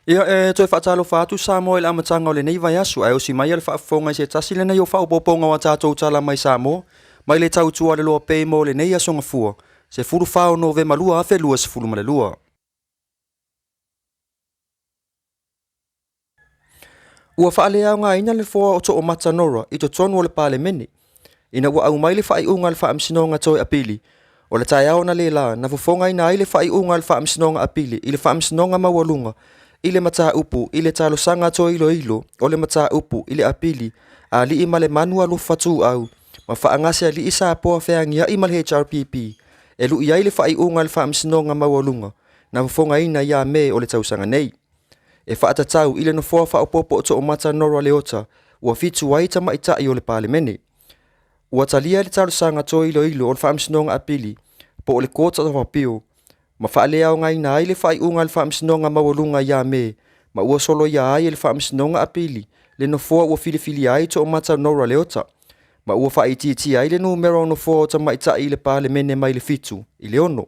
Ia, e toe faatalofa atu Samoa i le amataga o lenei vaiaso, ae osi mai le faafofoga i se tasi lenei o faaopoopoga o a tatou tala mai Samoa, mai le tautua le loa pei mo lenei aso Gafua, 14 o Novema 2022. Ua faaleaogaina le nofoa o Toomata Nora i totonu o le Palemene, ina ua aumai le faaiuga a le Faamasinoga Toe Apili. O le taeao na lē na fofogaina ai le faaiuga a le Faamasinoga Apili i le Faamasinoga Maualuga i le mataupu i le talosaga toe iloilo o le mataupu i le apili a Aliimalemanu Alofa Tuuau ma faagase alii Sapoa feagiai ma le HRPP, e lui ai le faaiuga a le Faamasinoga Maualuga na fofogaina ia Me o le tausaga nei. E faatatau i le nofoa faaopoopo o Toomata Nora Leota, ua 7 ai tamaita'i o le Palemene. Ua talia le talosaga toe iloilo o le Faamasinoga Apili po o le Court of Appeal ma faaleaogaina ai le faaiuga a le Faamasinoga Maualuga ia Me, ma ua soloia ai e le Faamasinoga Apili le nofoa ua filifilia ai Toomata Nora Leota, ma ua faaitiitia ai le numera o nofoa o tamaita'i i le Palemene mai le 7 i le 6.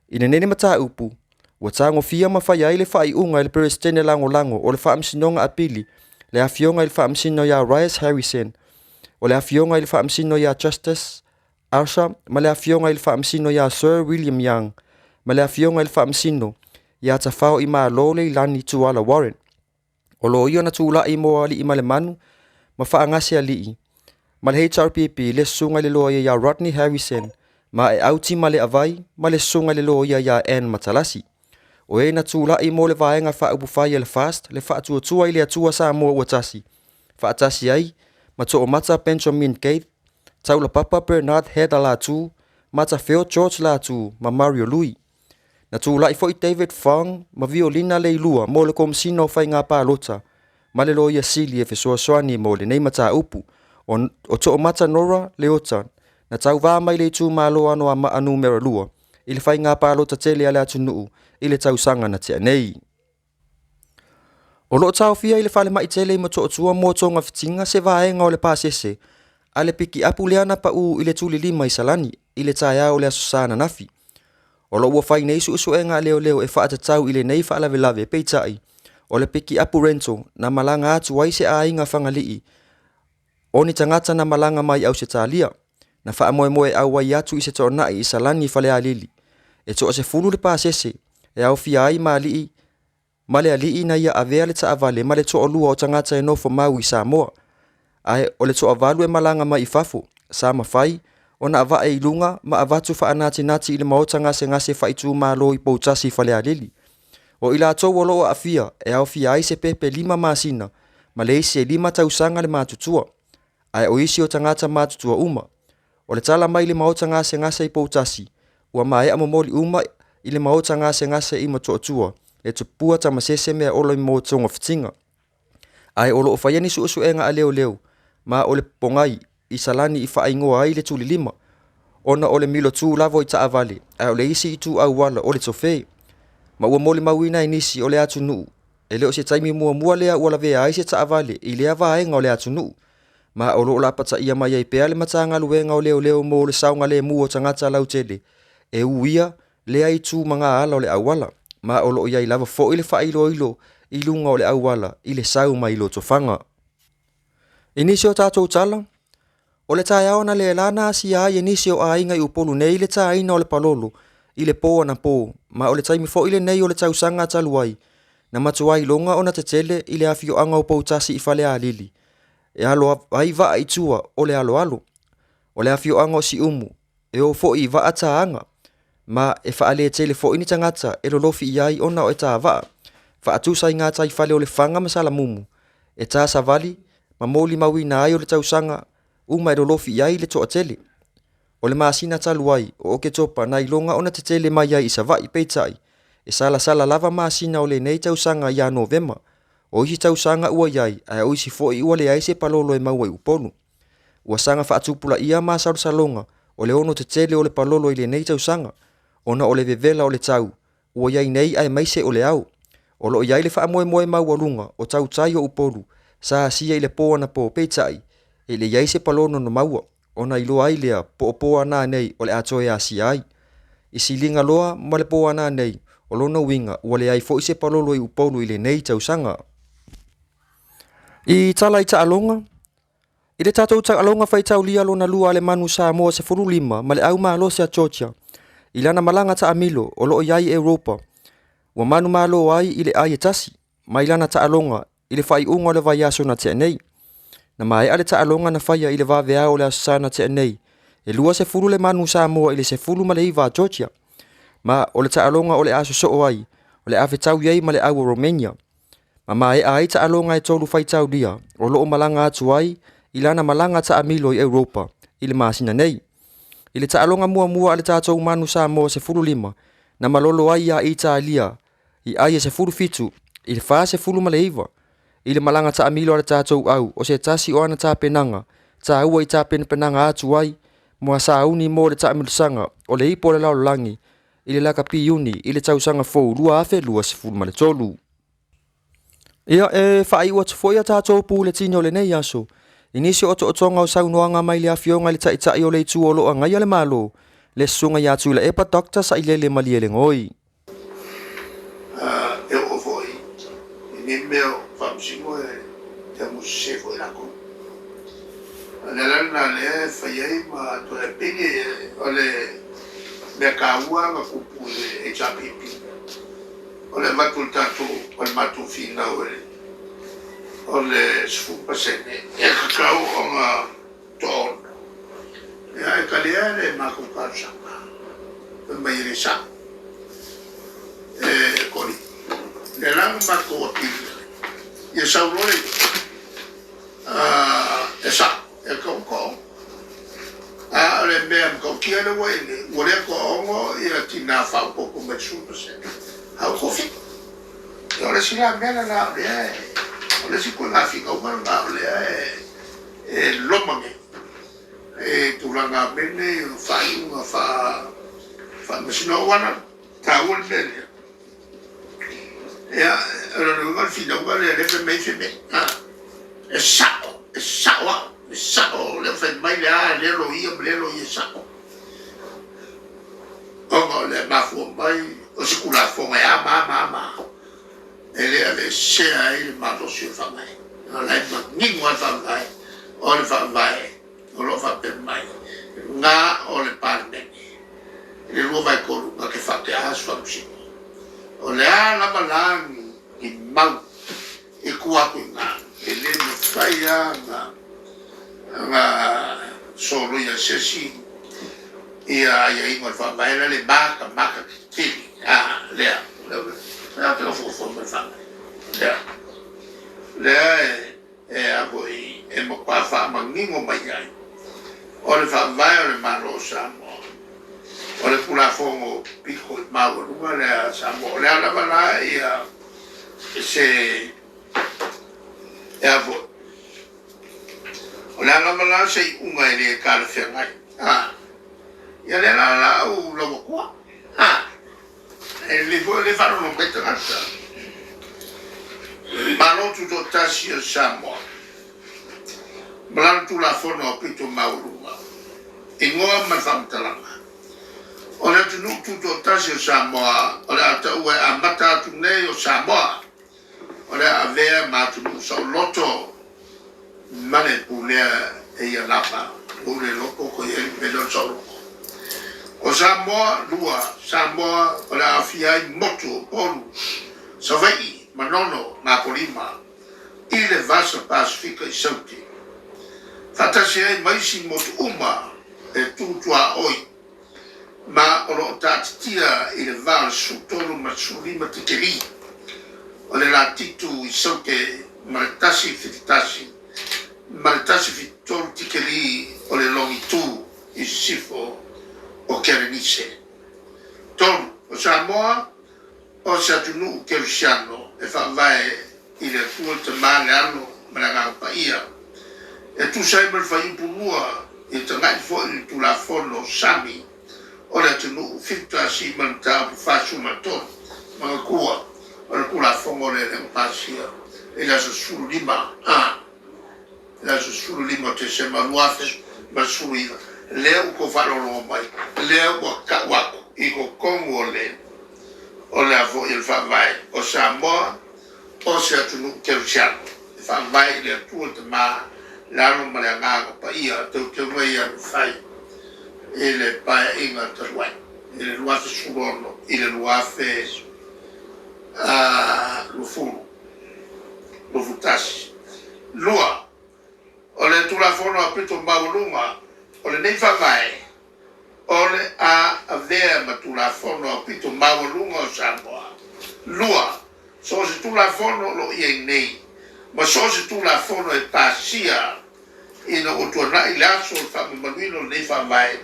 I lenei mataupu, ua tagofia ma faia ai le faaiuga e le Peresetene Lagolago o le Faamasinoga Apili, le afioga i le Faamasino ia Rice Harrison, o le afioga i le Faamasino ia Justice Asha ma le afioga i le Faamasino ia Sir William Young ma le afioga i le Faamasino ia Tafao Imalo Leilani Tuala Warren. O loia na tulai mo Aliimalemanu ma faagase alii ma le HRPP, le susuga i le loia ia Rodney Harrison, ma e auti ma le avai ma le susuga i le loia ia Ann Matalasi. O e na tulai mo le vaega faaupufai a le FAST, le Faatuatua i le Atua Samoa Ua Tasi, faatasi ai ma Toomata Benjamin Keith, Taulapapa Bernard Heather Latu, Matafeo George Latu ma Mario Lui. Na tulai foi David Fong ma Violina Leilua mo le Komesina o Faiga Palota ma le Loia Sili e fesoasoani mo lenei mataupu. O Toomata Nora Leota na tauvā mai le itumalo Anoamaa numera 2 i le faiga palota tele a le atunuu i le tausaga na tea nei. O loo taofia i le falemai tele i Motootua mo togafitiga se vaega o le pasese a le pikiapu lea na pau i le tulilima i Salani i le taeao o le Aso Sa ananafi. O lo ua fai nei suesuega a leoleo e faatatau i lenei faalavelave, peitai, o le pikiapu rental na malaga atu ai se aiga Fagalii o ni tagata na malaga mai Ausetalia, na faamoemoe auai atu i se toanai i Salani Falealili. E toa-10 le pasese e aofia ai ma alii ma le alii na ia avea le taavale ma le toalua o tagata e nofo mau i Samoa, ae o le toavalu e malaga mai i fafo. Sa mafai ona avae i luga ma avatu faanatinati i le maota gasegase faaitumalo i Poutasi i Falealili. O i latou o loo aafia e aofia ai se pepe 5 masina ma le isi e 5 tausaga le matutua, ae o isi o tagata matutua uma. O le tala mai le maota gasegase i Poutasi, ua maea momoli uma i le maota gasegase i Motootua le tupua tamasese mea ola mo togafitiga. Ae o loo faia ni suesuega a leoleo, ma o le pogai i Salani i faaigoa ai le tulilima, ona o le milotū lava i taavale, ae o le isi itu auala o le tofe. Ma ua molimauina e nisi o le atunuu, e le o se taimi muamua lea ua lavea ai se taavale i lea vaega o le atunuu. Ma o loo lapataia mai ai pea le Matagaluega o Leoleo mo le saogalemu o tagata lautele e uia lea itu magaala o le auala, ma o loo i ai lava foi le faailoilo i luga o le auala i le sau mai Lotofaga. I nisi o tatou tala, o le taeao na lē na asia ai e nisi o aiga i Upolu nei le taina o le palolo i le po anapo, ma o le taimi foi lenei o le tausaga talu ai na matuai iloga ona tetele i le afioaga o Poutasi i Falealili e alo ai vaa i tua o le aloalo. O le afioaga o Siumu e o foi i vaa taaga, ma e faaletele foi ni tagata e lolofi i ai ona o e tavaa faatusa i gataifale o Lefaga ma Salamumu e ta savali ma molimauina ai o le tausaga uma e lolofi i ai le toatele. O le masina talu ai o Oketopa na iloga ona tetele mai ai i Savaii, peitai e salasala lava masina o lenei tausaga ia Novema. O isi tausaga ua i ai, ae o isi foi ua leai se palolo e maua i Upolu. Ua saga faatupulaia masalosaloga o le ono tetele o le palolo i lenei tausaga, ona o le vevela o le tau ua i ai nei aemaise o le ao. O loo i ai le faamoemoe maualuga o tautai o Upolu sa asia i le po anapo, peitai e le i ai se palolo na maua, ona iloa ai lea po o po ana nei o le a toe asia ai. I siliga loa ma le po ana nei O lona uiga, ua leai foi se palolo i Upolu i lenei tausaga. I tala i taaloga, I le tatou taaloga faitaulia lona lua a le Manu Samoa 15 ma le Au Malosi a Georgia i lana malaga taamilo o lo o i ai i Europa, ua manumalo ai i le ai e tasi mai lana taaloga i le faaiuga o le vaiaso na tea nei. Na maea le taaloga na faia i le vaveao o le Aso Sa na tea nei, e 20 le Manu Samoa i le 19 a Georgia, ma o le taaloga o le a sosoo ai, o le a fetaui ai ma le au o Romania. Ma maea ai taaloga e tolu faitaulia o lo o malaga atu ai i lana malaga taamilo i Europa i le masina nei. I le taaloga muamua a le tatou Manu Samoa 15, na malolo ai ia Italia i ai e 17 i le 49 i le malaga taamilo a le tatou au o se tasi o ana tapenaga taua i tapenapenaga atu ai mo a sauni mo le taamilosaga o le Ipu o le Lalolagi i le lakapi Iuni i le tausaga fou 2023. Ia, e faaiu atu foi a tatou puletini o lenei aso i nisi o otootoga o saunoaga mai le Afioga i le Taitai o le Itu o lo o agaia le Malo, le Susuga ia Tuilaepa Doctor Sailele Malielegaoi. E oo foi i nei mea o faamasino e amusese foi latou. O le ala lena lea e fai ai ma toe apili o le mea taua na tupu i le HRPP. O le avatu o le tatou o le matou finau e o le 10% e tatau ona toaono. Ia e talia le matou talosaga fai mai e le sao e Koli. Lea la na matou apili ai ia sau loa le e sao e tatau ona toaono. A o le mea matautia lea ua i ai nei, ua le toaono ia tina faaopoopo mai le 10%, a ua toafitu. Ia o le isi la mea lena o lea e, o le isi ituaiga finauga lena o lea e loma nei i tulaga mea nei o faaiuga faamasino. Aua na taua le mea lea. Ia, o lona uiga o le finauga lea lea fai mai ai Fiamē, e sao, e sao au, e sao o lea ua fai mai le a lea loia ma lea loia e sao. Ona o le mafua mai o se Tulafono e a ma a ma a ma a, e le aveesea ai le malosi o le Faavae. O la e manino lava le Faavae, o le Faavae o lo o faapea mai, na o le Palemene i le 2/3 na te faatea se faamasino. O le a lava la ni mau i tua atu i ina, e le mafai lava ona soloia e se isi ia aiaiga o le Faavae la le matamata tetele lea. Lea ou te nofonofo ma le Faavae lea, lea e a foi e matua faamanino mai ai o le Faavae o le Malo o Samoa, o le Tulafono pito i maualuga lea a Samoa. O le a lava la ia se e a foi, o le a lava la se iuga e le talafeagai, a ia lea la la au lau atua, a E lelei foi o lea e faalogologo mai tagata. Malo Tutoatasi o Samoa ma lana Tulafono Aupito Maualuga, Igoa ma le Faamatalaga. O le atunuu tutoatasi o Samoa o le a taua e amata atu nei o Samoa o le a avea ma atunuu saoloto ma le pulea e ia lava ua le iloa po o i ai le mea lea o le saoloto. O Samoa lua, Samoa o le a aofia ai motu o Upolu, Savaii, Manono ma Apolima i le Vasa Pasefika i Saute, faatasi ai ma isi motu uma e tu tuaoi ma o lo o taatitia i le va o le 13 ma le 15 tikeri o le latitu i Saute ma le 171 ma le 173 tikeri o le longitu i sisifo o Kerenise. 3. O Samoa o se atunuu kerisiano e faavae i le Atua le Tama, le Alo ma le Agaga Paia, e tusa ai ma le Fuaiupu 2 ia tagai foi i le Tulafono Sami o le atunuu 71 ma le Mataupu 43 manatua o le Tulafono lea lea na pasia i le aso 15 a le aso 15 o Tesema 2019 lea ua tou faalogologo mai lea ua tau atu i totonu o le O le a foi le Faavae o Samoa, o se atunuu kerisiano, e faavae i le Atua le Tama, le Alo ma le Agaga Paia, teuteuga ia na fai i le Paeaiga talu ai, i le 2016 i le 2020, 21. 2. O le Tulafono aupito maualuga o lenei Faavae, o le a avea ma Tulafono aupito maualuga o Samoa. 2. So o se Tulafono o lo o i ai nei, ma so o se Tulafono e pasia ina ua tuanai le aso o le faamamaluina o lenei Faavae,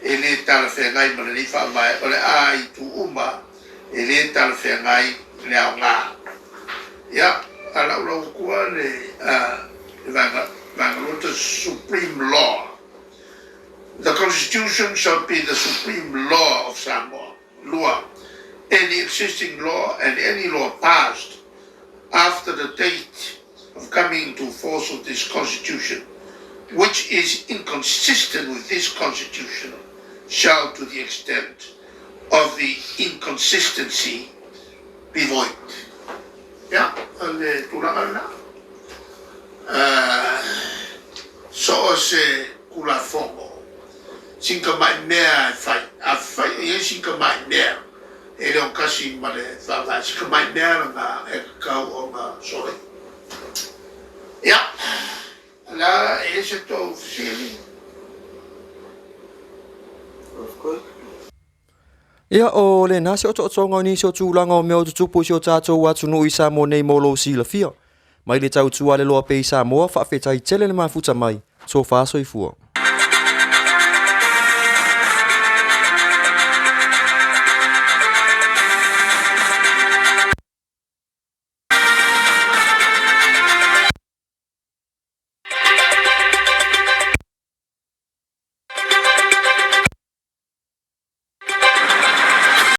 e le talafeagai ma lenei Faavae, o le a itu uma e le talafeagai le aoga. Ia, a lau lau atua le vaega lua, Supreme Law. The Constitution shall be the supreme law of Samoa. 2. Any existing law and any law passed after the date of coming into force of this Constitution, which is inconsistent with this Constitution, shall, to the extent of the inconsistency, be void. Ia, o le tulaga lena. So o se Tulafono, sina tamai mea e fai. A fai o i ai sina tamai mea e le o tasi ma le Faavae, sina tamai mea lena e tatau ona soloia. Ia, o le a e i ai se tou fesili? Ia, o lena se otootoga o nisi o tulaga o mea o tutupu i si o tatou atunuu i Samoa nei mo lou silafia. Mai le tautua a le loa pea i Samoa, faafetai tele le mafuta mai. Tofa soifua.